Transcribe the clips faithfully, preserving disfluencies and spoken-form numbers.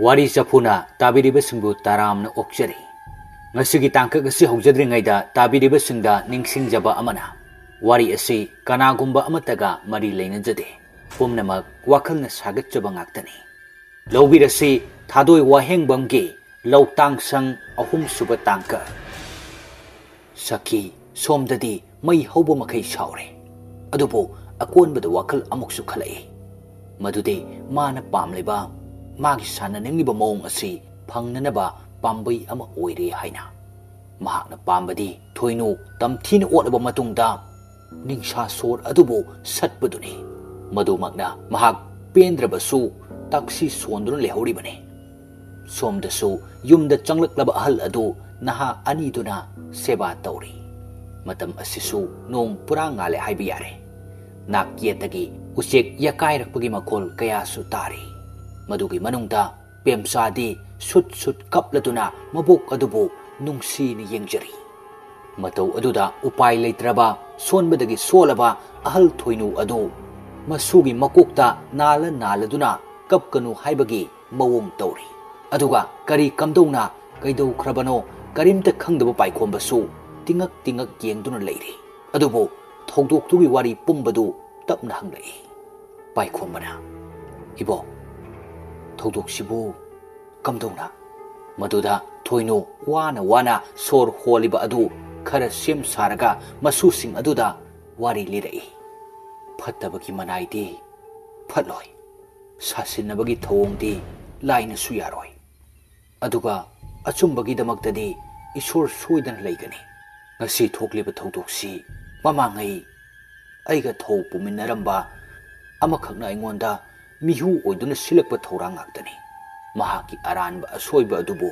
ꯋꯥꯔꯤ ꯆꯐꯨꯅ ꯇꯥꯕꯤꯔꯤꯕꯁꯤꯡꯕꯨ ꯇꯔꯥꯝꯅ ꯑꯣꯛꯆꯔꯤ꯫ ꯉꯁꯤꯒꯤ ꯇꯥꯡꯀꯛ ꯑꯁꯤ ꯍꯧꯖꯗ꯭ꯔꯤꯉꯩꯗ ꯇꯥꯕꯤꯔꯤꯕꯁꯤꯡꯗ ꯅꯤꯡꯁꯤꯡꯖꯕ ꯑꯃꯅ, ꯋꯥꯔꯤ ꯑꯁꯤ ꯀꯅꯥꯒꯨꯝꯕ ꯑꯃꯠꯇꯒ ꯃꯔꯤ ꯂꯩꯅꯖꯗꯦ꯫ ꯄꯨꯝꯅꯃꯛ ꯋꯥꯈꯜꯅ ꯁꯥꯒꯠꯆꯕ ꯉꯥꯛꯇꯅꯤ꯫ ꯂꯧꯕꯤꯔꯁꯤ ꯊꯥꯗꯣꯏ ꯋꯥꯍꯦꯡꯕꯝꯒꯤ ꯂꯧꯇꯥꯡꯁꯪ ꯑꯍꯨꯝꯁꯨꯕ ꯇꯥꯡꯀꯛ꯫ ꯁꯈꯤ, ꯁꯣꯝꯗꯗꯤ ꯃꯩ ꯍꯧꯕ ꯃꯈꯩ ꯁꯥꯎꯔꯦ꯫ ꯑꯗꯨꯕꯨ ꯑꯀꯣꯟꯕꯗ ꯋꯥꯈꯜ ꯑꯃꯨꯛꯁꯨ ꯈꯜꯂꯛꯏ꯫ ꯃꯗꯨꯗꯤ ꯃꯥꯅ ꯄꯥꯝꯂꯤꯕ, ꯃꯥꯒꯤ ꯁꯥꯟꯅꯅꯤꯡꯂꯤꯕ ꯃꯑꯣꯡ ꯑꯁꯤ ꯐꯪꯅꯅꯕ ꯄꯥꯝꯕꯩ ꯑꯃ ꯑꯣꯏꯔꯦ ꯍꯥꯏꯅ꯫ ꯃꯍꯥꯛꯅ ꯄꯥꯝꯕꯗꯤ ꯊꯣꯏꯅꯨ ꯇꯝꯊꯤꯅ ꯑꯣꯠꯂꯕ ꯃꯇꯨꯡꯗ ꯅꯤꯡꯁꯥ ꯁꯣꯔ ꯑꯗꯨꯕꯨ ꯁꯠꯄꯗꯨꯅꯤ꯫ ꯃꯗꯨꯃꯛꯅ ꯃꯍꯥꯛ ꯄꯦꯟꯗ꯭ꯔꯕꯁꯨ ꯇꯛꯁꯤ ꯁꯣꯟꯗꯨꯅ ꯂꯩꯍꯧꯔꯤꯕꯅꯤ꯫ ꯁꯣꯝꯗꯁꯨ ꯌꯨꯝꯗ ꯆꯪꯂꯛꯂꯕ ꯑꯍꯜ ꯑꯗꯨ ꯅꯍꯥ ꯑꯅꯤꯗꯨꯅ ꯁꯦꯕꯥ ꯇꯧꯔꯤ꯫ ꯃꯇꯝ ꯑꯁꯤꯁꯨ ꯅꯣꯡ ꯄꯨꯔꯥ ꯉꯥꯜꯂꯦ ꯍꯥꯏꯕ ꯌꯥꯔꯦ꯫ ꯅꯥꯛ ꯌꯦꯠꯇꯒꯤ ꯎꯆꯦꯛ ꯌꯀꯥꯏꯔꯛꯄꯒꯤ ꯃꯈꯣꯜ ꯀꯌꯥꯁꯨ ꯇꯥꯔꯤ꯫ ꯃꯗꯨꯒꯤ ꯃꯅꯨꯡꯗ ꯄꯦꯝꯆꯥꯗꯤ ꯁꯨꯠ ꯁꯨꯠ ꯀꯞꯂꯗꯨꯅ ꯃꯕꯣꯛ ꯑꯗꯨꯕꯨ ꯅꯨꯡꯁꯤꯅ ꯌꯦꯡꯖꯔꯤ꯫ ꯃꯇꯧ ꯑꯗꯨꯗ ꯎꯄꯥꯏ ꯂꯩꯇ꯭ꯔꯕ, ꯁꯣꯟꯕꯗꯒꯤ ꯁꯣꯜꯂꯕ ꯑꯍꯜ ꯊꯣꯏꯅꯨ ꯑꯗꯨ ꯃꯁꯨꯒꯤ ꯃꯀꯣꯛꯇ ꯅꯥꯜꯂ ꯅꯥꯜꯂꯗꯨꯅ ꯀꯞꯀꯅꯨ ꯍꯥꯏꯕꯒꯤ ꯃꯑꯣꯡ ꯇꯧꯔꯤ꯫ ꯑꯗꯨꯒ ꯀꯔꯤ ꯀꯝꯗꯧꯅ ꯀꯩꯗꯧꯈ꯭ꯔꯕꯅꯣ ꯀꯔꯤꯝꯇ ꯈꯪꯗꯕ ꯄꯥꯏꯈꯣꯝꯕꯁꯨ ꯇꯤꯉꯛ ꯇꯤꯉꯛ ꯌꯦꯡꯗꯨꯅ ꯂꯩꯔꯤ꯫ ꯑꯗꯨꯕꯨ ꯊꯧꯗꯣꯛꯇꯨꯒꯤ ꯋꯥꯔꯤ ꯄꯨꯝꯕꯗꯨ ꯇꯞꯅ ꯍꯪꯂꯛꯏ꯫ ꯄꯥꯏꯈꯣꯝꯕꯅ, "ꯏꯕꯣ, ꯊꯧꯗꯣꯛꯁꯤꯕꯨ ꯀꯝꯗꯧꯅ?" ꯃꯗꯨꯗ ꯊꯣꯏꯅꯨ ꯋꯥꯅ ꯋꯥꯅ ꯁꯣꯔ ꯍꯣꯜꯂꯤꯕ ꯑꯗꯨ ꯈꯔ ꯁꯦꯝ ꯁꯥꯔꯒ ꯃꯁꯨꯁꯤꯡ ꯑꯗꯨꯗ ꯋꯥꯔꯤ ꯂꯤꯔꯛꯏ꯫ "ꯐꯠꯇꯕꯒꯤ ꯃꯅꯥꯏꯗꯤ ꯐꯠꯂꯣꯏ, ꯁꯥꯁꯤꯟꯅꯕꯒꯤ ꯊꯧꯑꯣꯡꯗꯤ ꯂꯥꯏꯅꯁꯨ ꯌꯥꯔꯣꯏ꯫ ꯑꯗꯨꯒ ꯑꯆꯨꯝꯕꯒꯤꯗꯃꯛꯇꯗꯤ ꯏꯁꯣꯔ ꯁꯣꯏꯗꯅ ꯂꯩꯒꯅꯤ꯫ ꯉꯁꯤ ꯊꯣꯛꯂꯤꯕ ꯊꯧꯗꯣꯛꯁꯤ ꯃꯃꯥꯡꯉꯩ ꯑꯩꯒ ꯊꯧ ꯄꯨꯃꯤꯟꯅꯔꯝꯕ ꯑꯃꯈꯛꯅ ꯑꯩꯉꯣꯟꯗ ꯃꯤꯍꯨ ꯑꯣꯏꯗꯨꯅ ꯁꯤꯜꯂꯛꯄ ꯊꯧꯔꯥꯡ ꯉꯥꯛꯇꯅꯤ꯫ ꯃꯍꯥꯛꯀꯤ ꯑꯔꯥꯟꯕ ꯑꯁꯣꯏꯕ ꯑꯗꯨꯕꯨ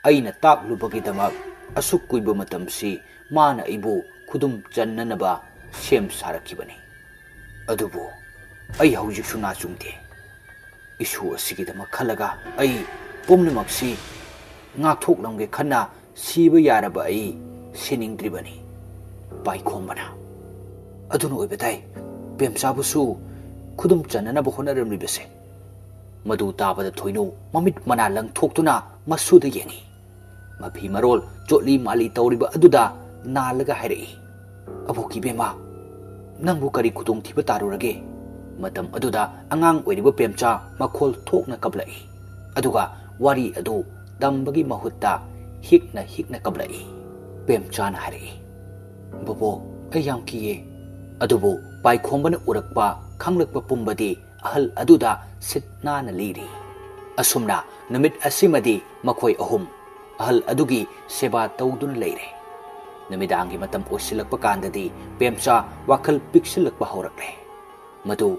ꯑꯩꯅ ꯇꯥꯛꯂꯨꯕꯒꯤꯗꯃꯛ ꯑꯁꯨꯛ ꯀꯨꯏꯕ ꯃꯇꯝꯁꯤ ꯃꯥꯅ ꯑꯩꯕꯨ ꯈꯨꯗꯨꯝ ꯆꯟꯅꯅꯕ ꯁꯦꯝ ꯁꯥꯔꯛꯈꯤꯕꯅꯤ꯫ ꯑꯗꯨꯕꯨ ꯑꯩ ꯍꯧꯖꯤꯛꯁꯨ ꯅꯥ ꯆꯨꯡꯗꯦ꯫ ꯏꯁꯨ ꯑꯁꯤꯒꯤꯗꯃꯛ ꯈꯜꯂꯒ ꯑꯩ ꯄꯨꯝꯅꯃꯛꯁꯤ ꯉꯥꯛꯊꯣꯛꯂꯝꯒꯦ ꯈꯟꯅ ꯁꯤꯕ ꯌꯥꯔꯕ ꯑꯩ ꯁꯤꯅꯤꯡꯗ꯭ꯔꯤꯕꯅꯤ꯫" ꯄꯥꯏꯈꯣꯝꯕꯅ, "ꯑꯗꯨꯅ ꯑꯣꯏꯕ ꯇꯥꯏ ꯄꯦꯝꯆꯥꯕꯨꯁꯨ ꯈꯨꯗꯨꯝ ꯆꯟꯅꯅꯕ ꯍꯣꯠꯅꯔꯝꯂꯤꯕꯁꯦ꯫ ꯃꯗꯨ ꯇꯥꯕꯗ ꯊꯣꯏꯅꯨ ꯃꯃꯤꯠ ꯃꯅꯥ ꯂꯪꯊꯣꯛꯇꯨꯅ ꯃꯁꯨꯗ ꯌꯦꯡꯏ꯫ ꯃꯐꯤ ꯃꯔꯣꯜ ꯆꯣꯠꯂꯤ ꯃꯥꯜꯂꯤ ꯇꯧꯔꯤꯕ ꯑꯗꯨꯗ ꯅꯥꯜꯂꯒ ꯍꯥꯏꯔꯛꯏ, "ꯑꯕꯣꯛꯀꯤ ꯏꯕꯦꯝꯃ, ꯅꯪꯕꯨ ꯀꯔꯤ ꯈꯨꯗꯣꯡꯊꯤꯕ ꯇꯥꯔꯨꯔꯒꯦ?" ꯃꯇꯝ ꯑꯗꯨꯗ ꯑꯉꯥꯡ ꯑꯣꯏꯔꯤꯕ ꯄꯦꯝꯆꯥ ꯃꯈꯣꯜ ꯊꯣꯛꯅ ꯀꯞꯂꯛꯏ꯫ ꯑꯗꯨꯒ ꯋꯥꯔꯤ ꯑꯗꯨ ꯇꯝꯕꯒꯤ ꯃꯍꯨꯠꯇ ꯍꯤꯛꯅ ꯍꯤꯛꯅ ꯀꯞꯂꯛꯏ꯫ ꯄꯦꯝꯆꯥꯅ ꯍꯥꯏꯔꯛꯏ, "ꯕꯣꯕꯣꯛ, ꯑꯩ ꯌꯥꯝ ꯀꯤꯌꯦ꯫" ꯑꯗꯨꯕꯨ ꯄꯥꯏꯈꯣꯝꯕꯅ ꯎꯔꯛꯄ, ꯈꯪꯂꯛꯄ ꯄꯨꯝꯕꯗꯤ ꯑꯍꯜ ꯑꯗꯨꯗ ꯁꯤꯠ ꯅꯥꯟꯅ ꯂꯤꯔꯤ꯫ ꯑꯁꯨꯝꯅ ꯅꯨꯃꯤꯠ ꯑꯁꯤꯃꯗꯤ ꯃꯈꯣꯏ ꯑꯍꯨꯝ ꯑꯍꯜ ꯑꯗꯨꯒꯤ ꯁꯦꯕꯥ ꯇꯧꯗꯨꯅ ꯂꯩꯔꯦ꯫ ꯅꯨꯃꯤꯗꯥꯡꯒꯤ ꯃꯇꯝ ꯑꯣꯏꯁꯤꯜꯂꯛꯄ ꯀꯥꯟꯗꯗꯤ ꯄꯦꯝꯆꯥ ꯋꯥꯈꯜ ꯄꯤꯛꯁꯤꯜꯂꯛꯄ ꯍꯧꯔꯛꯂꯦ꯫ ꯃꯗꯨ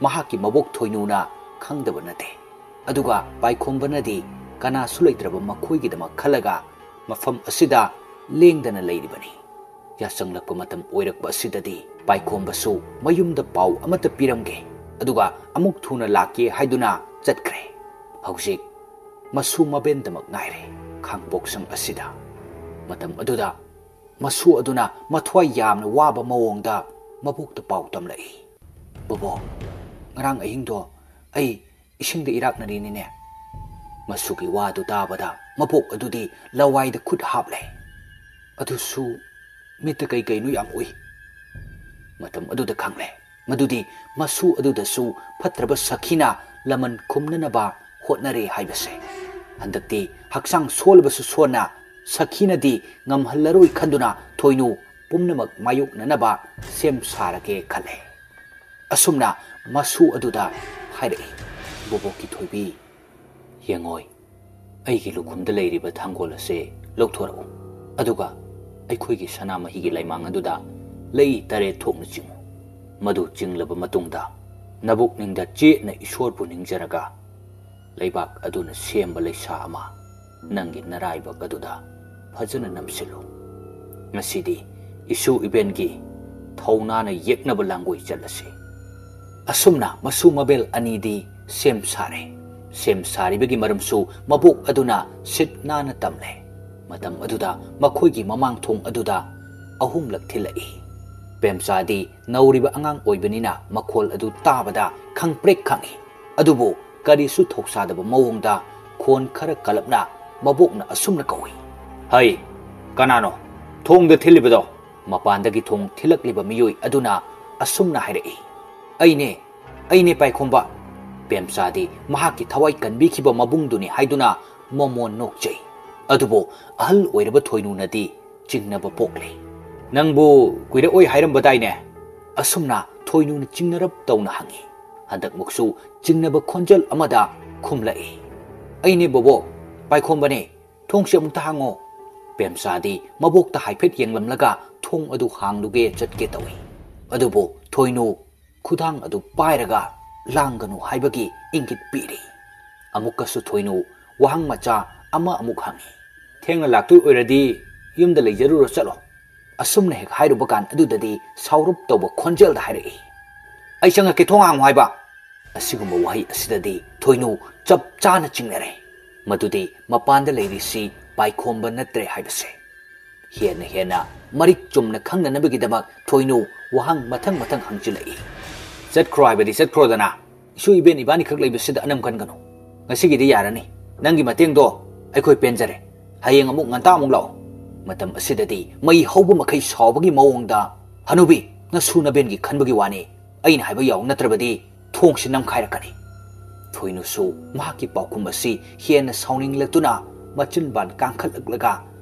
ꯃꯍꯥꯛꯀꯤ ꯃꯕꯣꯛ ꯊꯣꯏꯅꯨꯅ ꯈꯪꯗꯕ ꯅꯠꯇꯦ꯫ ꯑꯗꯨꯒ ꯄꯥꯏꯈꯣꯝꯕꯅꯗꯤ ꯀꯅꯥꯁꯨ ꯂꯩꯇ꯭ꯔꯕ ꯃꯈꯣꯏꯒꯤꯗꯃꯛ ꯈꯜꯂꯒ ꯃꯐꯝ ꯑꯁꯤꯗ ꯂꯦꯡꯗꯅ ꯂꯩꯔꯤꯕꯅꯤ꯫ ꯌꯥꯆꯪꯂꯛꯄ ꯃꯇꯝ ꯑꯣꯏꯔꯛꯄ ꯑꯁꯤꯗꯗꯤ ꯄꯥꯏꯈꯣꯝꯕꯁꯨ ꯃꯌꯨꯝꯗ ꯄꯥꯎ ꯑꯃꯠꯇ ꯄꯤꯔꯝꯒꯦ, ꯑꯗꯨꯒ ꯑꯃꯨꯛ ꯊꯨꯅ ꯂꯥꯛꯀꯦ ꯍꯥꯏꯗꯨꯅ ꯆꯠꯈ꯭ꯔꯦ꯫ ꯍꯧꯖꯤꯛ ꯃꯁꯨ ꯃꯕꯦꯟꯗꯃꯛ ꯉꯥꯏꯔꯦ ꯈꯥꯡꯄꯣꯛꯁꯪ ꯑꯁꯤꯗ꯫ ꯃꯇꯝ ꯑꯗꯨꯗ ꯃꯁꯨ ꯑꯗꯨꯅ ꯃꯊ꯭ꯋꯥꯏ ꯌꯥꯝꯅ ꯋꯥꯕ ꯃꯑꯣꯡꯗ ꯃꯕꯣꯛꯇ ꯄꯥꯎ ꯇꯝꯂꯛꯏ, "ꯕꯣꯕꯣꯛ, ꯉꯔꯥꯡ ꯑꯍꯤꯡꯗꯣ ꯑꯩ ꯏꯁꯤꯡꯗ ꯏꯔꯥꯛꯅꯔꯤꯅꯤꯅꯦ꯫" ꯃꯁꯨꯒꯤ ꯋꯥꯗꯨ ꯇꯥꯕꯗ ꯃꯕꯣꯛ ꯑꯗꯨꯗꯤ ꯂꯋꯥꯏꯗ ꯈꯨꯠ ꯍꯥꯞꯂꯦ꯫ ꯑꯗꯨꯁꯨ ꯃꯤꯠꯇ ꯀꯩ ꯀꯩꯅꯣ ꯌꯥꯝ ꯎꯏ꯫ ꯃꯇꯝ ꯑꯗꯨꯗ ꯈꯪꯂꯦ ꯃꯗꯨꯗꯤ ꯃꯁꯨ ꯑꯗꯨꯗꯁꯨ ꯐꯠꯇ꯭ꯔꯕ ꯁꯈꯤꯅ ꯂꯃꯟ ꯈꯨꯝꯅꯅꯕ ꯍꯣꯠꯅꯔꯦ ꯍꯥꯏꯕꯁꯦ꯫ ꯍꯟꯗꯛꯇꯤ ꯍꯛꯆꯥꯡ ꯁꯣꯜꯂꯕꯁꯨ ꯁꯣꯟꯅ ꯁꯈꯤꯅꯗꯤ ꯉꯝꯍꯜꯂꯔꯣꯏ ꯈꯟꯗꯨꯅ ꯊꯣꯏꯅꯨ ꯄꯨꯝꯅꯃꯛ ꯃꯥꯌꯣꯛꯅꯅꯕ ꯁꯦꯝ ꯁꯥꯔꯒꯦ ꯈꯜꯂꯦ꯫ ꯑꯁꯨꯝꯅ ꯃꯁꯨ ꯑꯗꯨꯗ ꯍꯥꯏꯔꯛꯏ, "ꯕꯣꯕꯣꯛꯀꯤ ꯊꯣꯏꯕꯤ, ꯌꯦꯡꯉꯣꯏ, ꯑꯩꯒꯤ ꯂꯨꯈꯨꯝꯗ ꯂꯩꯔꯤꯕ ꯊꯥꯡꯒꯣꯜ ꯑꯁꯦ ꯂꯧꯊꯣꯔꯛꯎ, ꯑꯗꯨꯒ ꯑꯩꯈꯣꯏꯒꯤ ꯁꯅꯥꯃꯍꯤꯒꯤ ꯂꯩꯃꯥꯡ ꯑꯗꯨꯗ ꯂꯩ ꯇꯔꯦꯠ ꯊꯣꯛꯅ ꯆꯤꯡꯉꯨ꯫ ꯃꯗꯨ ꯆꯤꯡꯂꯕ ꯃꯇꯨꯡꯗ ꯅꯕꯨꯛꯅꯤꯡꯗ ꯆꯦꯠꯅ ꯏꯁꯣꯔꯕꯨ ꯅꯤꯡꯖꯔꯒ ꯂꯩꯕꯥꯛ ꯑꯗꯨꯅ ꯁꯦꯝꯕ ꯂꯩꯁꯥ ꯑꯃ ꯅꯪꯒꯤ ꯅꯔꯥꯏꯕꯛ ꯑꯗꯨꯗ ꯐꯖꯅ ꯅꯝꯁꯤꯜꯂꯨ꯫ ꯉꯁꯤꯗꯤ ꯏꯁꯨ ꯏꯕꯦꯟꯒꯤ ꯊꯧꯅꯥꯅ ꯌꯦꯛꯅꯕ ꯂꯥꯡꯒꯣꯏ ꯆꯠꯂꯁꯤ꯫" ꯑꯁꯨꯝꯅ ꯃꯁꯨ ꯃꯕꯦꯜ ꯑꯅꯤꯗꯤ ꯁꯦꯝ ꯁꯥꯔꯦ꯫ ꯁꯦꯝ ꯁꯥꯔꯤꯕꯒꯤ ꯃꯔꯝꯁꯨ ꯃꯕꯣꯛ ꯑꯗꯨꯅ ꯁꯤꯠ ꯅꯥꯟꯅ ꯇꯝꯂꯦ꯫ ꯃꯇꯝ ꯑꯗꯨꯗ ꯃꯈꯣꯏꯒꯤ ꯃꯃꯥꯡ ꯊꯣꯡ ꯑꯗꯨꯗ ꯑꯍꯨꯝꯂꯛ ꯊꯤꯜꯂꯛꯏ꯫ ꯄꯦꯝꯆꯥꯗꯤ ꯅꯧꯔꯤꯕ ꯑꯉꯥꯡ ꯑꯣꯏꯕꯅꯤꯅ ꯃꯈꯣꯜ ꯑꯗꯨ ꯇꯥꯕꯗ ꯈꯪꯄ꯭ꯔꯦꯛ ꯈꯪꯏ꯫ ꯑꯗꯨꯕꯨ ꯀꯔꯤꯁꯨ ꯊꯧꯁꯥꯗꯕ ꯃꯑꯣꯡꯗ ꯈꯣꯟ ꯈꯔ ꯀꯜꯂꯞꯅ ꯃꯕꯣꯛꯅ ꯑꯁꯨꯝꯅ ꯀꯧꯏ, "ꯍꯩ, ꯀꯅꯥꯅꯣ ꯊꯣꯡꯗ ꯊꯤꯜꯂꯤꯕꯗꯣ?" ꯃꯄꯥꯟꯗꯒꯤ ꯊꯣꯡ ꯊꯤꯜꯂꯛꯂꯤꯕ ꯃꯤꯑꯣꯏ ꯑꯗꯨꯅ ꯑꯁꯨꯝꯅ ꯍꯥꯏꯔꯛꯏ, "ꯑꯩꯅꯦ, ꯑꯩꯅꯦ ꯄꯥꯏꯈꯣꯝꯕ꯫" ꯄꯦꯝꯆꯥꯗꯤ ꯃꯍꯥꯛꯀꯤ ꯊꯋꯥꯏ ꯀꯟꯕꯤꯈꯤꯕ ꯃꯕꯨꯡꯗꯨꯅꯤ ꯍꯥꯏꯗꯨꯅ ꯃꯃꯣꯟ ꯅꯣꯛꯆꯩ꯫ ꯑꯗꯨꯕꯨ ꯑꯍꯜ ꯑꯣꯏꯔꯕ ꯊꯣꯏꯅꯨꯅꯗꯤ ꯆꯤꯡꯅꯕ ꯄꯣꯛꯂꯦ꯫ "ꯅꯪꯕꯨ ꯀꯨꯏꯔꯛꯑꯣꯏ ꯍꯥꯏꯔꯝꯕꯗꯥꯏꯅꯦ?" ꯑꯁꯨꯝꯅ ꯊꯣꯏꯅꯨꯅ ꯆꯤꯡꯅꯔꯞ ꯇꯧꯅ ꯍꯪꯉꯤ꯫ ꯍꯟꯗꯛꯃꯨꯛꯁꯨ ꯆꯤꯡꯅꯕ ꯈꯣꯟꯖꯦꯜ ꯑꯃꯗ ꯈꯨꯝꯂꯛꯏ, "ꯑꯩꯅꯦ ꯕꯣꯕꯣꯛ, ꯄꯥꯏꯈꯣꯝꯕꯅꯦ꯫ ꯊꯣꯡꯁꯤ ꯑꯃꯨꯛꯇ ꯍꯥꯡꯉꯣ꯫" ꯄꯦꯝꯆꯥꯗꯤ ꯃꯕꯣꯛꯇ ꯍꯥꯏꯐꯦꯠ ꯌꯦꯡꯂꯝꯂꯒ ꯊꯣꯡ ꯑꯗꯨ ꯍꯥꯡꯂꯨꯒꯦ ꯆꯠꯀꯦ ꯇꯧꯏ꯫ ꯑꯗꯨꯕꯨ ꯊꯣꯏꯅꯨ ꯈꯨꯗꯥꯡ ꯑꯗꯨ ꯄꯥꯏꯔꯒ "ꯂꯥꯡꯒꯅꯨ" ꯍꯥꯏꯕꯒꯤ ꯏꯪꯒꯤꯠ ꯄꯤꯔꯤ꯫ ꯑꯃꯨꯛꯀꯁꯨ ꯊꯣꯏꯅꯨ ꯋꯥꯍꯪ ꯃꯆꯥ ꯑꯃ ꯑꯃꯨꯛ ꯍꯪꯉꯤ, "ꯊꯦꯡꯅ ꯂꯥꯛꯇꯣꯏ ꯑꯣꯏꯔꯗꯤ ꯌꯨꯝꯗ ꯂꯩꯖꯔꯨꯔꯣ ꯆꯠꯂꯣ꯫" ꯑꯁꯨꯝꯅ ꯍꯦꯛ ꯍꯥꯏꯔꯨꯕ ꯀꯥꯟ ꯑꯗꯨꯗꯗꯤ ꯁꯥꯎꯔꯞ ꯇꯧꯕ ꯈꯣꯟꯖꯦꯜꯗ ꯍꯥꯏꯔꯛꯏ, "ꯑꯩ ꯆꯪꯉꯛꯀꯦ, ꯊꯣꯡ ꯍꯥꯡꯉꯨ ꯍꯥꯏꯕ꯫" ꯑꯁꯤꯒꯨꯝꯕ ꯋꯥꯍꯩ ꯑꯁꯤꯗꯗꯤ ꯊꯣꯏꯅꯨ ꯆꯞ ꯆꯥꯅ ꯆꯤꯡꯅꯔꯦ꯫ ꯃꯗꯨꯗꯤ ꯃꯄꯥꯟꯗ ꯂꯩꯔꯤꯁꯤ ꯄꯥꯏꯈꯣꯝꯕ ꯅꯠꯇ꯭ꯔꯦ ꯍꯥꯏꯕꯁꯦ꯫ ꯍꯦꯟꯅ ꯍꯦꯟꯅ ꯃꯔꯤꯛ ꯆꯨꯝꯅ ꯈꯪꯅꯅꯕꯒꯤꯗꯃꯛ ꯊꯣꯏꯅꯨ ꯋꯥꯍꯪ ꯃꯊꯪ ꯃꯊꯪ ꯍꯪꯖꯤꯜꯂꯛꯏ꯫ "ꯆꯠꯈ꯭ꯔꯣ ꯍꯥꯏꯕꯗꯤ ꯆꯠꯈ꯭ꯔꯣꯗꯅ꯫ ꯏꯁꯨ ꯏꯕꯦꯟ ꯏꯕꯥꯅꯤꯈꯛ ꯂꯩꯕꯁꯤꯗ ꯑꯅꯝ ꯀꯟꯒꯅꯨ꯫ ꯉꯁꯤꯒꯤꯗꯤ ꯌꯥꯔꯅꯤ꯫ ꯅꯪꯒꯤ ꯃꯇꯦꯡꯗꯣ ꯑꯩꯈꯣꯏ ꯄꯦꯟꯖꯔꯦ꯫ ꯍꯌꯦꯡ ꯑꯃꯨꯛ ꯉꯟꯇꯥ ꯑꯃꯨꯛ ꯂꯥꯛꯑꯣ꯫" ꯃꯇꯝ ꯑꯁꯤꯗꯗꯤ ꯃꯩ ꯍꯧꯕ ꯃꯈꯩ ꯁꯥꯎꯕꯒꯤ ꯃꯑꯣꯡꯗ, "ꯍꯅꯨꯕꯤ, ꯅꯁꯨ ꯅꯕꯦꯟꯒꯤ ꯈꯟꯕꯒꯤ ꯋꯥꯅꯤ꯫ ꯑꯩꯅ ꯍꯥꯏꯕ ꯌꯥꯎ ꯅꯠꯇ꯭ꯔꯕꯗꯤ ꯊꯣꯡꯁꯤ ꯅꯝꯈꯥꯏꯔꯛꯀꯅꯤ꯫" ꯊꯣꯏꯅꯨꯁꯨ ꯃꯍꯥꯛꯀꯤ ꯄꯥꯎꯈꯨꯝ ꯑꯁꯤ ꯍꯦꯟꯅ ꯁꯥꯎꯅꯤꯡꯂꯛꯇꯨꯅ ꯃꯆꯤꯟꯕꯥꯟ ꯀꯥꯡꯈꯠꯂꯛꯂꯒ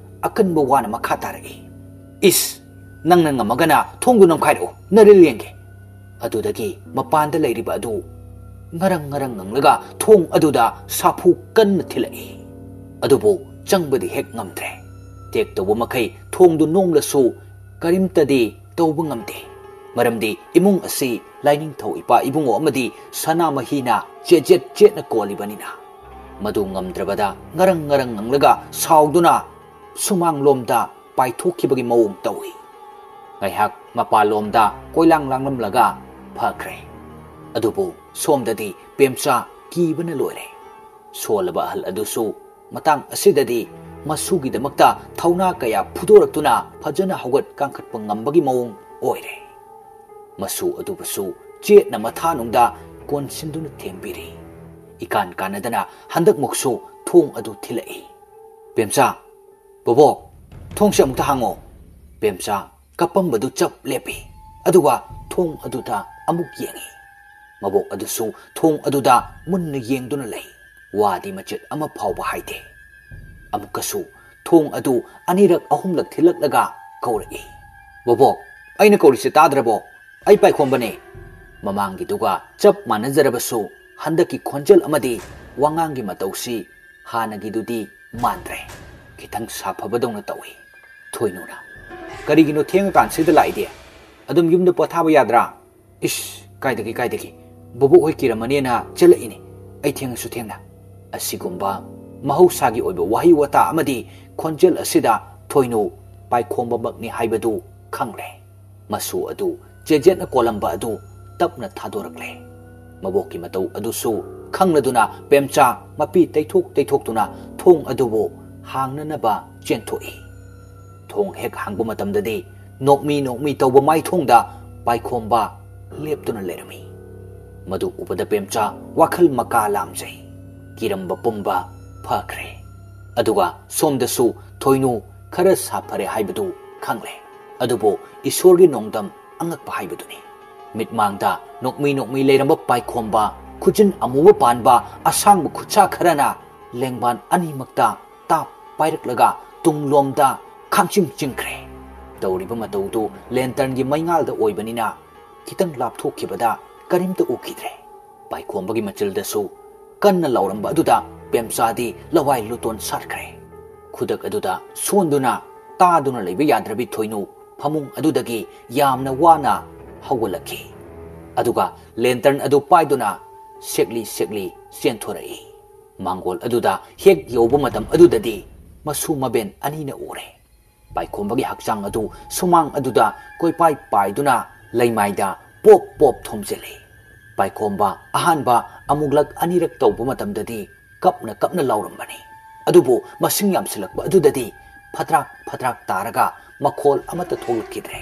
ꯑꯀꯟꯕ ꯋꯥꯅ ꯃꯈꯥ ꯇꯥꯔꯛꯏ, "ꯏꯁ! ꯅꯪꯅ ꯉꯝꯃꯒꯅ ꯊꯣꯡꯗꯨ ꯅꯝꯈꯥꯏꯔꯛꯎ, ꯅꯔꯤꯜ ꯌꯦꯡꯒꯦ꯫" ꯑꯗꯨꯗꯒꯤ ꯃꯄꯥꯟꯗ ꯂꯩꯔꯤꯕ ꯑꯗꯨ ꯉꯔꯪ ꯉꯔꯪ ꯉꯪꯂꯒ ꯊꯣꯡ ꯑꯗꯨꯗ ꯁꯥꯐꯨ ꯀꯟꯅ ꯊꯤꯜꯂꯛꯏ꯫ ꯑꯗꯨꯕꯨ ꯆꯪꯕꯗꯤ ꯍꯦꯛ ꯉꯝꯗ꯭ꯔꯦ꯫ ꯇꯦꯛ ꯇꯧꯕ ꯃꯈꯩ ꯊꯣꯡꯗꯨ ꯅꯣꯝꯂꯁꯨ ꯀꯔꯤꯝꯇꯗꯤ ꯇꯧꯕ ꯉꯝꯗꯦ꯫ ꯃꯔꯝꯗꯤ ꯏꯃꯨꯡ ꯑꯁꯤ ꯂꯥꯏꯅꯤꯡꯊꯧ ꯏꯄꯥ ꯏꯕꯨꯡꯉꯣ ꯑꯃꯗꯤ ꯁꯅꯥꯃꯍꯤꯅ ꯆꯦꯠꯆꯦꯠ ꯆꯦꯠꯅ ꯀꯣꯜꯂꯤꯕꯅꯤꯅ꯫ ꯃꯗꯨ ꯉꯝꯗ꯭ꯔꯕꯗ ꯉꯔꯪ ꯉꯔꯪ ꯉꯪꯂꯒ ꯁꯥꯎꯗꯨꯅ ꯁꯨꯃꯥꯡꯂꯣꯝꯗ ꯄꯥꯏꯊꯣꯛꯈꯤꯕꯒꯤ ꯃꯑꯣꯡ ꯇꯧꯏ꯫ ꯉꯥꯏꯍꯥꯛ ꯃꯄꯥꯟꯂꯣꯝꯗ ꯀꯣꯏꯂꯥꯡ ꯂꯥꯡꯂꯝꯂꯒ ꯐꯈ꯭ꯔꯦ꯫ ꯑꯗꯨꯕꯨ ꯁꯣꯝꯗꯗꯤ ꯄꯦꯝꯆꯥ ꯀꯤꯕꯅ ꯂꯣꯏꯔꯦ꯫ ꯁꯣꯜꯂꯕ ꯑꯍꯜ ꯑꯗꯨꯁꯨ ꯃꯇꯥꯡ ꯑꯁꯤꯗꯗꯤ ꯃꯁꯨꯒꯤꯗꯃꯛꯇ ꯊꯧꯅꯥ ꯀꯌꯥ ꯐꯨꯗꯣꯔꯛꯇꯨꯅ ꯐꯖꯅ ꯍꯧꯒꯠ ꯀꯥꯡꯈꯠꯄ ꯉꯝꯕꯒꯤ ꯃꯑꯣꯡ ꯑꯣꯏꯔꯦ꯫ ꯃꯁꯨ ꯑꯗꯨꯕꯨꯁꯨ ꯆꯦꯠꯅ ꯃꯊꯥꯅꯨꯡꯗ ꯀꯣꯟꯁꯤꯟꯗꯨꯅ ꯊꯦꯝꯕꯤꯔꯤ꯫ ꯏꯀꯥꯟ ꯀꯥꯟꯅꯗꯅ ꯍꯟꯗꯛꯃꯨꯛꯁꯨ ꯊꯣꯡ ꯑꯗꯨ ꯊꯤꯜꯂꯛꯏ꯫ "ꯄꯦꯝꯆꯥ, ꯕꯣꯕꯣꯛ, ꯊꯣꯡꯁꯦ ꯑꯃꯨꯛꯇ ꯍꯥꯡꯉꯣ!" ꯄꯦꯝꯆꯥ ꯀꯞꯄꯝꯕꯗꯨ ꯆꯞ ꯂꯦꯞꯄꯤ꯫ ꯑꯗꯨꯒ ꯊꯣꯡ ꯑꯗꯨꯗ ꯑꯃꯨꯛ ꯌꯦꯡꯏ꯫ ꯃꯕꯣꯛ ꯑꯗꯨꯁꯨ ꯊꯣꯡ ꯑꯗꯨꯗ ꯃꯨꯟꯅ ꯌꯦꯡꯗꯨꯅ ꯂꯩ꯫ ꯋꯥꯗꯤ ꯃꯆꯦꯠ ꯑꯃ ꯐꯥꯎꯕ ꯍꯥꯏꯗꯦ꯫ ꯑꯃꯨꯛꯀꯁꯨ ꯊꯣꯡ ꯑꯗꯨ ꯑꯅꯤꯔꯛ ꯑꯍꯨꯝꯂꯛ ꯊꯤꯜꯂꯛꯂꯒ ꯀꯧꯔꯛꯏ꯫ "ꯕꯣꯕꯣꯛ, ꯑꯩꯅ ꯀꯧꯔꯤꯁꯦ ꯇꯥꯗ꯭ꯔꯕꯣ? ꯑꯩ ꯄꯥꯏꯈꯣꯝꯕꯅꯦ!" ꯃꯃꯥꯡꯒꯤꯗꯨꯒ ꯆꯞ ꯃꯥꯟꯅꯖꯔꯕꯁꯨ ꯍꯟꯗꯛꯀꯤ ꯈꯣꯟꯖꯦꯜ ꯑꯃꯗꯤ ꯋꯥꯉꯥꯡꯒꯤ ꯃꯇꯧꯁꯤ ꯍꯥꯟꯅꯒꯤꯗꯨꯗꯤ ꯃꯥꯟꯗ꯭ꯔꯦ꯫ ꯈꯤꯇꯪ ꯁꯥꯐꯕꯗꯧꯅ ꯇꯧꯏ꯫ ꯊꯣꯏꯅꯨꯅ, "ꯀꯔꯤꯒꯤꯅꯣ ꯊꯦꯡꯉꯀꯥꯟꯁꯤꯗ ꯂꯥꯛꯏꯗꯤ? ꯑꯗꯨꯝ ꯌꯨꯝꯗ ꯄꯣꯊꯥꯕ ꯌꯥꯗ꯭ꯔꯥ?" "ꯏꯁ, ꯀꯥꯏꯗꯒꯤ, ꯀꯥꯏꯗꯒꯤ? ꯕꯣꯕꯣꯛ ꯍꯣꯏ ꯀꯤꯔꯝꯃꯅꯦꯅ ꯆꯦꯜꯂꯛꯏꯅꯤ꯫ ꯑꯩ ꯊꯦꯡꯉꯁꯨ ꯊꯦꯡꯅ꯫" ꯑꯁꯤꯒꯨꯝꯕ ꯃꯍꯧꯁꯥꯒꯤ ꯑꯣꯏꯕ ꯋꯥꯍꯩ ꯋꯥꯇꯥ ꯑꯃꯗꯤ ꯈꯣꯟꯖꯦꯜ ꯑꯁꯤꯗ ꯊꯣꯏꯅꯨ ꯄꯥꯏꯈꯣꯝꯕꯃꯛꯅꯤ ꯍꯥꯏꯕꯗꯨ ꯈꯪꯂꯦ꯫ ꯃꯁꯨ ꯑꯗꯨ ꯆꯦꯖꯦꯠꯅ ꯀꯣꯜꯂꯝꯕ ꯑꯗꯨ ꯇꯞꯅ ꯊꯥꯗꯣꯔꯛꯂꯦ꯫ ꯃꯕꯣꯛꯀꯤ ꯃꯇꯧ ꯑꯗꯨꯁꯨ ꯈꯪꯂꯗꯨꯅ ꯄꯦꯝꯆꯥ ꯃꯄꯤ ꯇꯩꯊꯣꯛ ꯇꯩꯊꯣꯛꯇꯨꯅ ꯊꯣꯡ ꯑꯗꯨꯕꯨ ꯍꯥꯡꯅꯅꯕ ꯆꯦꯟꯊꯣꯛꯏ꯫ ꯊꯣꯡ ꯍꯦꯛ ꯍꯥꯡꯕ ꯃꯇꯝꯗꯗꯤ ꯅꯣꯛꯃꯤ ꯅꯣꯛꯃꯤ ꯇꯧꯕ ꯃꯥꯏꯊꯣꯡꯗ ꯄꯥꯏꯈꯣꯝꯕ ꯂꯦꯞꯇꯨꯅ ꯂꯩꯔꯝꯃꯤ꯫ ꯃꯗꯨ ꯎꯕꯗ ꯄꯦꯝꯆꯥ ꯋꯥꯈꯜ ꯃꯀꯥ ꯂꯥꯝꯖꯩ꯫ ꯀꯤꯔꯝꯕ ꯄꯨꯝꯕ ꯐꯈ꯭ꯔꯦ꯫ ꯑꯗꯨꯒ ꯁꯣꯝꯗꯁꯨ ꯊꯣꯏꯅꯨ ꯈꯔ ꯁꯥꯐꯔꯦ ꯍꯥꯏꯕꯗꯨ ꯈꯪꯂꯦ꯫ ꯑꯗꯨꯕꯨ ꯏꯁꯣꯔꯒꯤ ꯅꯣꯡꯗꯝ ꯑꯉꯛꯄ ꯍꯥꯏꯕꯗꯨꯅꯤ꯫ ꯃꯤꯠꯃꯥꯡꯗ ꯅꯣꯛꯃꯤ ꯅꯣꯛꯃꯤ ꯂꯩꯔꯝꯕ ꯄꯥꯏꯈꯣꯝꯕ, ꯈꯨꯖꯤꯟ ꯑꯃꯨꯕ ꯄꯥꯟꯕ ꯑꯁꯥꯡꯕ ꯈꯨꯠꯁꯥ ꯈꯔꯅ ꯂꯦꯡꯕꯥꯟ ꯑꯅꯤꯃꯛꯇ ꯇꯥꯞ ꯄꯥꯏꯔꯛꯂꯒ ꯇꯨꯡꯂꯣꯝꯗ ꯈꯥꯡꯆꯤꯡ ꯆꯤꯡꯈ꯭ꯔꯦ꯫ ꯇꯧꯔꯤꯕ ꯃꯇꯧꯗꯨ ꯂꯦꯟꯇꯔꯟꯒꯤ ꯃꯩꯉꯥꯜꯗ ꯑꯣꯏꯕꯅꯤꯅ ꯈꯤꯇꯪ ꯂꯥꯞꯊꯣꯛꯈꯤꯕꯗ ꯀꯔꯤꯝꯇ ꯎꯈꯤꯗ꯭ꯔꯦ꯫ ꯄꯥꯏꯈꯣꯝꯕꯒꯤ ꯃꯆꯤꯜꯗꯁꯨ ꯀꯟꯅ ꯂꯥꯎꯔꯝꯕ ꯑꯗꯨꯗ ꯄꯦꯝꯆꯥꯗꯤ ꯂꯋꯥꯏ ꯂꯨꯇꯣꯟ ꯁꯥꯠꯈ꯭ꯔꯦ꯫ ꯈꯨꯗꯛ ꯑꯗꯨꯗ ꯁꯣꯟꯗꯨꯅ ꯇꯥꯗꯨꯅ ꯂꯩꯕ ꯌꯥꯗ꯭ꯔꯕꯤ ꯊꯣꯏꯅꯨ ꯐꯃꯨꯡ ꯑꯗꯨꯗꯒꯤ ꯌꯥꯝꯅ ꯋꯥꯅ ꯍꯧꯒꯠꯂꯛꯈꯤ꯫ ꯑꯗꯨꯒ ꯂꯦꯟꯇꯔꯟ ꯑꯗꯨ ꯄꯥꯏꯗꯨꯅ ꯁꯦꯛꯂꯤ ꯁꯦꯛꯂꯤ ꯆꯦꯟꯊꯣꯔꯛꯏ꯫ ꯃꯥꯡꯒꯣꯜ ꯑꯗꯨꯗ ꯍꯦꯛ ꯌꯧꯕ ꯃꯇꯝ ꯑꯗꯨꯗꯗꯤ ꯃꯁꯨ ꯃꯕꯦꯟ ꯑꯅꯤꯅ ꯎꯔꯦ꯫ ꯄꯥꯏꯈꯣꯝꯕꯒꯤ ꯍꯛꯆꯥꯡ ꯑꯗꯨ ꯁꯨꯃꯥꯡ ꯑꯗꯨꯗ ꯀꯣꯏꯄꯥꯏ ꯄꯥꯏꯗꯨꯅ ꯂꯩꯃꯥꯏꯗ ꯄꯣꯞ ꯄꯣꯞ ꯊꯣꯝꯖꯤꯜꯂꯤ꯫ ꯄꯥꯏꯈꯣꯝꯕ ꯑꯍꯥꯟꯕ ꯑꯃꯨꯛꯂꯛ ꯑꯅꯤꯔꯛ ꯇꯧꯕ ꯃꯇꯝꯗꯗꯤ ꯀꯞꯅ ꯀꯞꯅ ꯂꯥꯎꯔꯝꯕꯅꯤ꯫ ꯑꯗꯨꯕꯨ ꯃꯁꯤꯡ ꯌꯥꯝꯁꯤꯜꯂꯛꯄ ꯑꯗꯨꯗꯗꯤ ꯐꯠꯇ꯭ꯔꯥꯛ ꯐꯠꯇ꯭ꯔꯥꯛ ꯇꯥꯔꯒ ꯃꯈꯣꯜ ꯑꯃꯠꯇ ꯊꯣꯛꯂꯛꯈꯤꯗ꯭ꯔꯦ꯫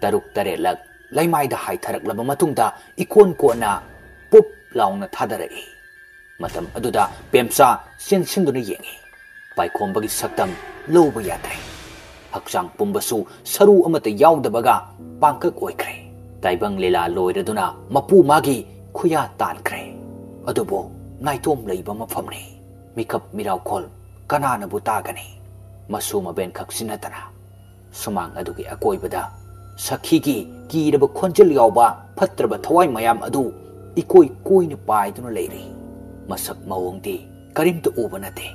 ꯇꯔꯨꯛ ꯇꯔꯦꯠꯂꯛ ꯂꯩꯃꯥꯏꯗ ꯍꯥꯏꯊꯔꯛꯂꯕ ꯃꯇꯨꯡꯗ ꯏꯀꯣꯟ ꯀꯣꯟꯅ ꯄꯨꯞ ꯂꯥꯎꯅ ꯊꯥꯗꯔꯛꯏ꯫ ꯃꯇꯝ ꯑꯗꯨꯗ ꯄꯦꯝꯆꯥ ꯆꯦꯟꯁꯤꯟꯗꯨꯅ ꯌꯦꯡꯉꯤ꯫ ꯄꯥꯏꯈꯣꯝꯕꯒꯤ ꯁꯛꯇꯝ ꯂꯧꯕ ꯌꯥꯗ꯭ꯔꯦ꯫ ꯍꯛꯆꯥꯡ ꯄꯨꯝꯕꯁꯨ ꯁꯔꯨ ꯑꯃꯠꯇ ꯌꯥꯎꯗꯕꯒ ꯄꯥꯡꯀꯛ ꯑꯣꯏꯈ꯭ꯔꯦ꯫ ꯇꯥꯏꯕꯪ ꯂꯤꯂꯥ ꯂꯣꯏꯔꯗꯨꯅ ꯃꯄꯨ ꯃꯥꯒꯤ ꯈꯨꯌꯥ ꯇꯥꯟꯈ꯭ꯔꯦ꯫ ꯑꯗꯨꯕꯨ ꯅꯥꯏꯇꯣꯝ ꯂꯩꯕ ꯃꯐꯝꯅꯤ꯫ ꯃꯤꯀꯞ ꯃꯤꯔꯥꯎꯈꯣꯜ ꯀꯅꯥꯅꯕꯨ ꯇꯥꯒꯅꯤ? ꯃꯁꯨ ꯃꯕꯦꯟꯈꯛꯁꯤ ꯅꯠꯇꯅ꯫ ꯁꯨꯃꯥꯡ ꯑꯗꯨꯒꯤ ꯑꯀꯣꯏꯕꯗ ꯁꯈꯤꯒꯤ ꯀꯤꯔꯕ ꯈꯣꯟꯖꯦꯜ ꯌꯥꯎꯕ ꯐꯠꯇ꯭ꯔꯕ ꯊꯋꯥꯏ ꯃꯌꯥꯝ ꯑꯗꯨ ꯏꯀꯣꯏ ꯀꯣꯏꯅ ꯄꯥꯏꯗꯨꯅ ꯂꯩꯔꯤ꯫ ꯃꯁꯛ ꯃꯑꯣꯡꯗꯤ ꯀꯔꯤꯝꯇ ꯎꯕ ꯅꯠꯇꯦ꯫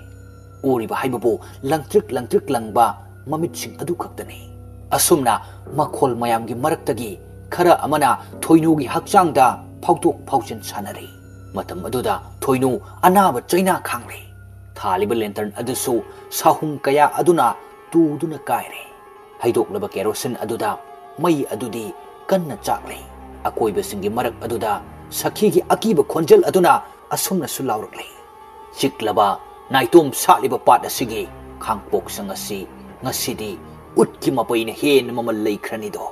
ꯎꯔꯤꯕ ꯍꯥꯏꯕꯕꯨ ꯂꯪꯇ꯭ꯔꯤꯛ ꯂꯪꯇ꯭ꯔꯤꯛ ꯂꯪꯕ ꯃꯃꯤꯠꯁꯤꯡ ꯑꯗꯨ ꯈꯛꯇꯅꯤ꯫ ꯑꯁꯨꯝꯅ ꯃꯈꯣꯜ ꯃꯌꯥꯝꯒꯤ ꯃꯔꯛꯇꯒꯤ ꯈꯔ ꯑꯃꯅ ꯊꯣꯏꯅꯨꯒꯤ ꯍꯛꯆꯥꯡꯗ ꯐꯥꯎꯗꯣꯛ ꯐꯥꯎꯖꯤꯟ ꯁꯥꯟꯅꯔꯤ꯫ ꯃꯇꯝ ꯑꯗꯨꯗ ꯊꯣꯏꯅꯨ ꯑꯅꯥꯕ ꯆꯩꯅꯥ ꯈꯥꯡꯂꯤ꯫ ꯊꯥꯜꯂꯤꯕ ꯂꯦꯟꯇꯔꯟ ꯑꯗꯨꯁꯨ ꯁꯥꯍꯨꯝ ꯀꯌꯥ ꯑꯗꯨꯅ ꯇꯨꯗꯨꯅ ꯀꯥꯏꯔꯦ꯫ ꯍꯩꯗꯣꯛꯂꯕ ꯀꯦꯔꯣꯁꯤꯟ ꯑꯗꯨꯗ ꯃꯩ ꯑꯗꯨꯗꯤ ꯀꯟꯅ ꯆꯥꯛꯂꯤ꯫ ꯑꯀꯣꯏꯕꯁꯤꯡꯒꯤ ꯃꯔꯛ ꯑꯗꯨꯗ ꯁꯈꯤꯒꯤ ꯑꯀꯤꯕ ꯈꯣꯟꯖꯦꯜ ꯑꯗꯨꯅ ꯑꯁꯨꯝꯅꯁꯨ ꯂꯥꯎꯔꯛꯂꯤ, "ꯆꯤꯛꯂꯕ ꯅꯥꯏꯇꯣꯝ ꯁꯥꯠꯂꯤꯕ ꯄꯥꯠ ꯑꯁꯤꯒꯤ ꯈꯥꯡꯄꯣꯛꯁꯪ ꯑꯁꯤ ꯉꯁꯤꯗꯤ ꯎꯠꯀꯤ ꯃꯄꯩꯅ ꯍꯦꯟꯅ ꯃꯃꯜ ꯂꯩꯈ꯭ꯔꯅꯤꯗꯣ꯫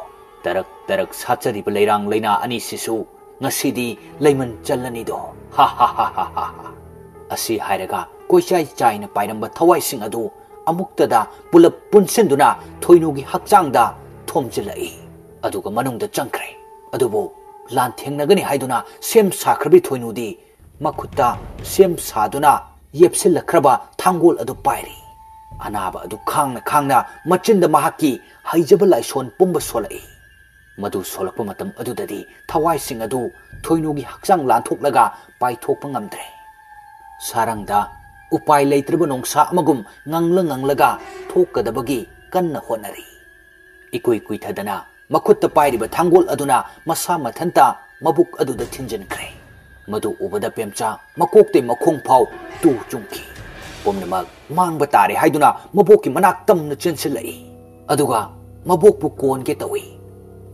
ꯇꯔꯛ ꯇꯔꯛ ꯁꯥꯠꯆꯔꯤꯕ ꯂꯩꯔꯥꯡ ꯂꯩꯅꯥ ꯑꯅꯤꯁꯤꯁꯨ ꯉꯁꯤꯗꯤ ꯂꯩꯃꯟ ꯆꯜꯂꯅꯤꯗꯣ꯫ ꯍꯥ ꯍꯥ ꯍꯥ ꯍꯥ ꯍꯥ ꯍꯥ!" ꯑꯁꯤ ꯍꯥꯏꯔꯒ ꯀꯣꯏꯆꯥꯏ ꯆꯥꯏꯅ ꯄꯥꯏꯔꯝꯕ ꯊꯋꯥꯏꯁꯤꯡ ꯑꯗꯨ ꯑꯃꯨꯛꯇꯗ ꯄꯨꯂꯞ ꯄꯨꯟꯁꯤꯟꯗꯨꯅ ꯊꯣꯏꯅꯨꯒꯤ ꯍꯛꯆꯥꯡꯗ ꯊꯣꯝꯖꯤꯜꯂꯛꯏ꯫ ꯑꯗꯨꯒ ꯃꯅꯨꯡꯗ ꯆꯪꯈ꯭ꯔꯦ꯫ ꯑꯗꯨꯕꯨ ꯂꯥꯟꯊꯦꯡꯅꯒꯅꯤ ꯍꯥꯏꯗꯨꯅ ꯁꯦꯝ ꯁꯥꯈ꯭ꯔꯕꯤ ꯊꯣꯏꯅꯨꯗꯤ ꯃꯈꯨꯠꯇ ꯁꯦꯝ ꯁꯥꯗꯨꯅ ꯌꯦꯞꯁꯤꯜꯂꯛꯈ꯭ꯔꯕ ꯊꯥꯡꯒꯣꯜ ꯑꯗꯨ ꯄꯥꯏꯔꯤ꯫ ꯑꯅꯥꯕ ꯑꯗꯨ ꯈꯥꯡꯅ ꯈꯥꯡꯅ ꯃꯆꯤꯟꯗ ꯃꯍꯥꯛꯀꯤ ꯍꯩꯖꯕ ꯂꯥꯏꯁꯣꯟ ꯄꯨꯝꯕ ꯁꯣꯜꯂꯛꯏ꯫ ꯃꯗꯨ ꯁꯣꯜꯂꯛꯄ ꯃꯇꯝ ꯑꯗꯨꯗꯗꯤ ꯊꯋꯥꯏꯁꯤꯡ ꯑꯗꯨ ꯊꯣꯏꯅꯨꯒꯤ ꯍꯛꯆꯥꯡ ꯂꯥꯟꯊꯣꯛꯂꯒ ꯄꯥꯏꯊꯣꯛꯄ ꯉꯝꯗ꯭ꯔꯦ꯫ ꯁꯥꯔꯪꯗ ꯎꯄꯥꯏ ꯂꯩꯇ꯭ꯔꯕ ꯅꯣꯡꯁꯥ ꯑꯃꯒꯨꯝ ꯉꯪꯂ ꯉꯪꯂꯒ ꯊꯣꯛꯀꯗꯕꯒꯤ ꯀꯟꯅ ꯍꯣꯠꯅꯔꯤ꯫ ꯏꯀꯨꯏ ꯀꯨꯏꯊꯗꯅ ꯃꯈꯨꯠꯇ ꯄꯥꯏꯔꯤꯕ ꯊꯥꯡꯒꯣꯜ ꯑꯗꯨꯅ ꯃꯁꯥ ꯃꯊꯟꯇ ꯃꯕꯨꯛ ꯑꯗꯨꯗ ꯊꯤꯟꯖꯤꯟꯈ꯭ꯔꯦ꯫ ꯃꯗꯨ ꯎꯕꯗ ꯄꯦꯝꯆꯥ ꯃꯀꯣꯛꯇꯩ ꯃꯈꯣꯡ ꯐꯥꯎ ꯇꯨ ꯆꯨꯡꯈꯤ꯫ ꯄꯨꯝꯅꯃꯛ ꯃꯥꯡꯕ ꯇꯥꯔꯦ ꯍꯥꯏꯗꯨꯅ ꯃꯕꯣꯛꯀꯤ ꯃꯅꯥꯛ ꯇꯝꯅ ꯆꯦꯟꯁꯤꯜꯂꯛꯏ꯫ ꯑꯗꯨꯒ ꯃꯕꯣꯛꯄꯨ ꯀꯣꯟꯒꯦ ꯇꯧꯏ꯫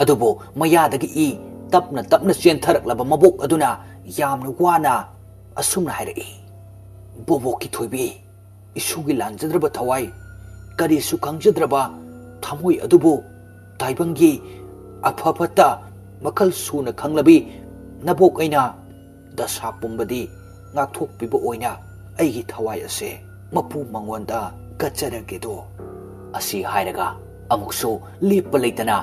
ꯑꯗꯨꯕꯨ ꯃꯌꯥꯗꯒꯤ ꯏ ꯇꯞꯅ ꯇꯞꯅ ꯆꯦꯟꯊꯔꯛꯂꯕ ꯃꯕꯣꯛ ꯑꯗꯨꯅ ꯌꯥꯝꯅ ꯋꯥꯅ ꯑꯁꯨꯝꯅ ꯍꯥꯏꯔꯛꯏ, "ꯕꯣꯕꯣꯛꯀꯤ ꯊꯣꯏꯕꯤ, ꯏꯁꯨꯒꯤ ꯂꯥꯟꯖꯗ꯭ꯔꯕ ꯊꯋꯥꯏ, ꯀꯔꯤꯁꯨ ꯈꯪꯖꯗ꯭ꯔꯕ ꯊꯃꯣꯏ ꯑꯗꯨꯕꯨ ꯇꯥꯏꯕꯪꯒꯤ ꯑꯐ ꯐꯠꯇ ꯃꯈꯜ ꯁꯨꯅ ꯈꯪꯂꯕꯤ ꯅꯕꯣꯛ ꯑꯩꯅ ꯗꯁꯥ ꯄꯨꯝꯕꯗꯤ ꯉꯥꯛꯊꯣꯛꯄꯤꯕ ꯑꯣꯏꯅ ꯑꯩꯒꯤ ꯊꯋꯥꯏ ꯑꯁꯦ ꯃꯄꯨ ꯃꯉꯣꯟꯗ ꯀꯠꯆꯔꯒꯦꯗꯣ꯫ ꯑꯁꯤ ꯍꯥꯏꯔꯒ ꯑꯃꯨꯛꯁꯨ ꯂꯦꯞꯄ ꯂꯩꯇꯅ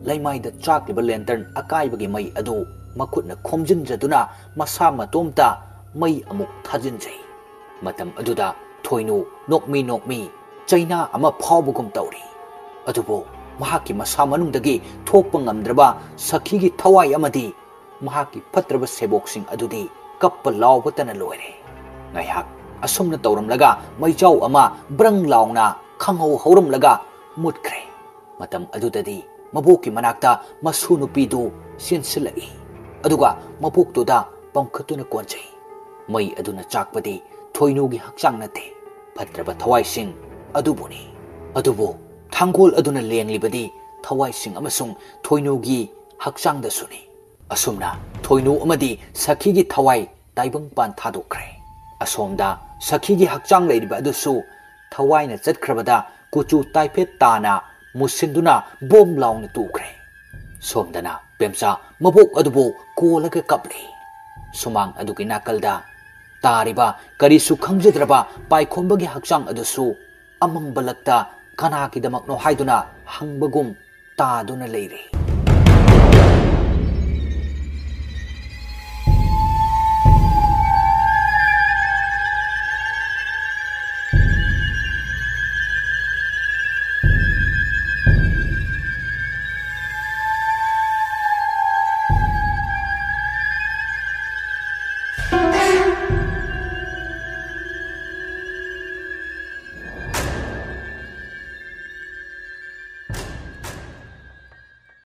ꯂꯩꯃꯥꯏꯗ ꯆꯥꯛꯂꯤꯕ ꯂꯦꯟꯇꯔꯟ ꯑꯀꯥꯏꯕꯒꯤ ꯃꯩ ꯑꯗꯨ ꯃꯈꯨꯠꯅ ꯈꯣꯝꯖꯤꯟꯖꯗꯨꯅ ꯃꯁꯥ ꯃꯇꯣꯝꯇ ꯃꯩ ꯑꯃꯨꯛ ꯊꯥꯖꯤꯟꯖꯩ꯫ ꯃꯇꯝ ꯑꯗꯨꯗ ꯊꯣꯏꯅꯨ ꯅꯣꯛꯃꯤ ꯅꯣꯛꯃꯤ ꯆꯩꯅꯥ ꯑꯃ ꯐꯥꯎꯕꯒꯨꯝ ꯇꯧꯔꯤ꯫ ꯑꯗꯨꯕꯨ ꯃꯍꯥꯛꯀꯤ ꯃꯁꯥ ꯃꯅꯨꯡꯗꯒꯤ ꯊꯣꯛꯄ ꯉꯝꯗ꯭ꯔꯕ ꯁꯈꯤꯒꯤ ꯊꯋꯥꯏ ꯑꯃꯗꯤ ꯃꯍꯥꯛꯀꯤ ꯐꯠꯇ꯭ꯔꯕ ꯁꯦꯕꯣꯛꯁꯤꯡ ꯑꯗꯨꯗꯤ ꯀꯞꯄ ꯂꯥꯎꯕꯇꯅ ꯂꯣꯏꯔꯦ꯫ ꯉꯥꯏꯍꯥꯛ ꯑꯁꯨꯝꯅ ꯇꯧꯔꯝꯂꯒ ꯃꯩꯖꯥꯎ ꯑꯃ ꯕ꯭ꯔꯪ ꯂꯥꯎꯅ ꯈꯪꯍꯧ ꯍꯧꯔꯝꯂꯒ ꯃꯨꯠꯈ꯭ꯔꯦ꯫ ꯃꯇꯝ ꯑꯗꯨꯗꯗꯤ ꯃꯕꯣꯛꯀꯤ ꯃꯅꯥꯛꯇ ꯃꯁꯨ ꯅꯨꯄꯤꯗꯨ ꯆꯦꯟꯁꯤꯜꯂꯛꯏ꯫ ꯑꯗꯨꯒ ꯃꯕꯣꯛꯇꯨꯗ ꯄꯝꯈꯠꯇꯨꯅ ꯀꯣꯟꯖꯩ꯫ ꯃꯩ ꯑꯗꯨꯅ ꯆꯥꯛꯄꯗꯤ ꯊꯣꯏꯅꯨꯒꯤ ꯍꯛꯆꯥꯡ ꯅꯠꯇꯦ, ꯐꯠꯇ꯭ꯔꯕ ꯊꯋꯥꯏꯁꯤꯡ ꯑꯗꯨꯕꯨꯅꯤ꯫ ꯑꯗꯨꯕꯨ ꯊꯥꯡꯒꯣꯜ ꯑꯗꯨꯅ ꯂꯦꯡꯂꯤꯕꯗꯤ ꯊꯋꯥꯏꯁꯤꯡ ꯑꯃꯁꯨꯡ ꯊꯣꯏꯅꯨꯒꯤ ꯍꯛꯆꯥꯡꯗꯁꯨꯅꯤ꯫ ꯑꯁꯨꯝꯅ ꯊꯣꯏꯅꯨ ꯑꯃꯗꯤ ꯁꯈꯤꯒꯤ ꯊꯋꯥꯏ ꯇꯥꯏꯕꯪꯄꯥꯟ ꯊꯥꯗꯣꯛꯈ꯭ꯔꯦ꯫ ꯑꯁꯣꯝꯗ ꯁꯈꯤꯒꯤ ꯍꯛꯆꯥꯡ ꯂꯩꯔꯤꯕ ꯑꯗꯨꯁꯨ ꯊꯋꯥꯏꯅ ꯆꯠꯈ꯭ꯔꯕꯗ ꯀꯨꯆꯨ ꯇꯥꯏꯐꯦꯠ ꯇꯥꯅ ꯃꯨꯁꯤꯟꯗꯨꯅ ꯕꯣꯝ ꯂꯥꯎꯅ ꯇꯨꯈ꯭ꯔꯦ꯫ ꯁꯣꯝꯗꯅ ꯄꯦꯝꯆꯥ ꯃꯕꯣꯛ ꯑꯗꯨꯕꯨ ꯀꯣꯜꯂꯒ ꯀꯞꯂꯤ꯫ ꯁꯨꯃꯥꯡ ꯑꯗꯨꯒꯤ ꯅꯥꯀꯜꯗ ꯇꯥꯔꯤꯕ ꯀꯔꯤꯁꯨ ꯈꯪꯖꯗ꯭ꯔꯕ ꯄꯥꯏꯈꯣꯝꯕꯒꯤ ꯍꯛꯆꯥꯡ ꯑꯗꯨꯁꯨ ꯑꯃꯝꯕ ꯂꯛꯇ ꯀꯅꯥꯒꯤꯗꯃꯛꯅꯣ ꯍꯥꯏꯗꯨꯅ ꯍꯪꯕꯒꯨꯝ ꯇꯥꯗꯨꯅ ꯂꯩꯔꯤ꯫